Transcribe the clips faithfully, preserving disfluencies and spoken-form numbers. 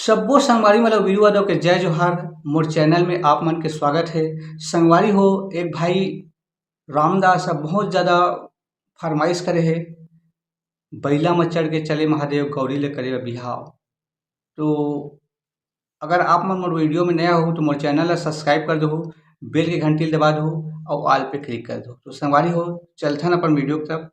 सब्बो संगवारी मन ल वीरू यादव के जय जोहार। मोर चैनल में आप मन के स्वागत है। संगवारी हो, एक भाई रामदास ह बहुत ज़्यादा फरमाइश करे है, "बइला म चढ़ के चले महादेव, गौरी ले करे बिहाव।" तो अगर आप मन मोर वीडियो में नया हो तो मोर चैनल ला सब्सक्राइब कर दो, बेल के घंटी ला दबा दो और ऑल पे क्लिक कर दो। तो संगवारी हो, चलथन अपन वीडियो की तरफ।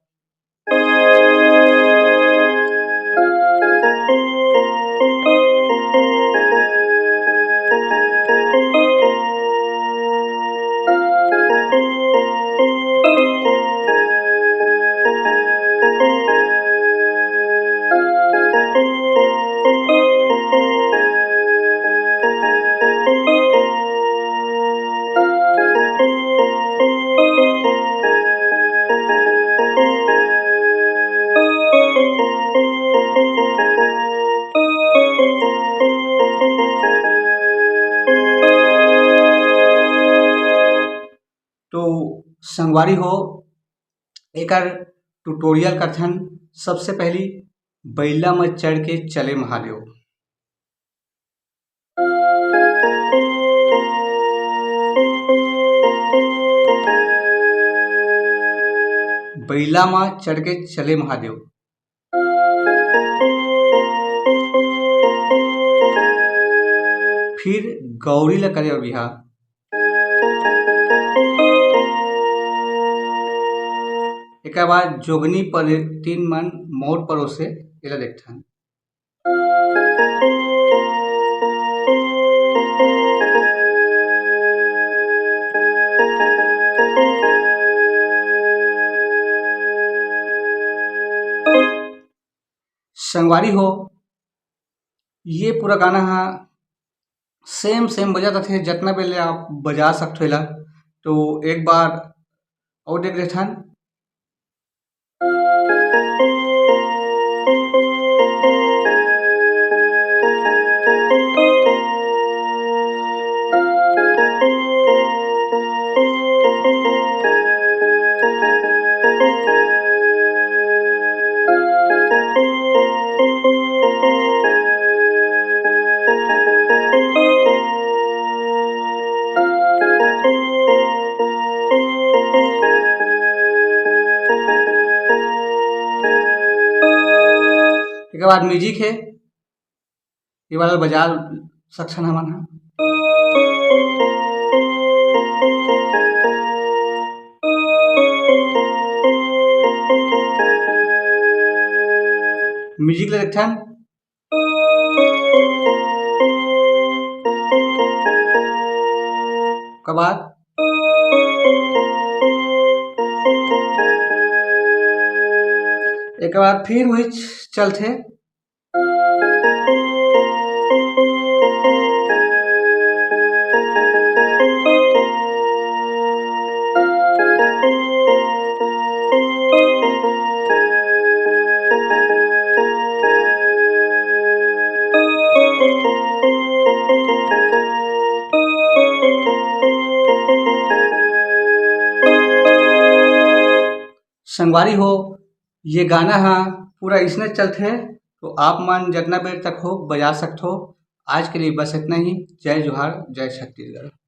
तो संगवारी हो, एकर ट्यूटोरियल करथन। सबसे पहली बइला म चढ़ के चले महादेव। बइला म चढ़ के चले महादेव। फिर गौरी ला करे बिहाव। एकर बाद जोगनी पर तीन मन मौर परोसे, एला देखथन। संगवारी हो, ये पूरा गाना हा सेम सेम बजत रथे, जतना बेर ले आप बजा सकथो एला। तो एक बार और देख लेथन। एकर बाद म्यूजिक है, ये वाला बजा सकथन हमन ह। म्यूजिक ले देखथन। ओकर बाद एकर बाद फिर वही चलथे। संगवारी हो, ये गाना हा पूरा इसने चलथे, तो आप मन जतना बेर तक हो बजा सकथो। आज के लिए बस इतना ही। जय जोहार, जय छत्तीसगढ़।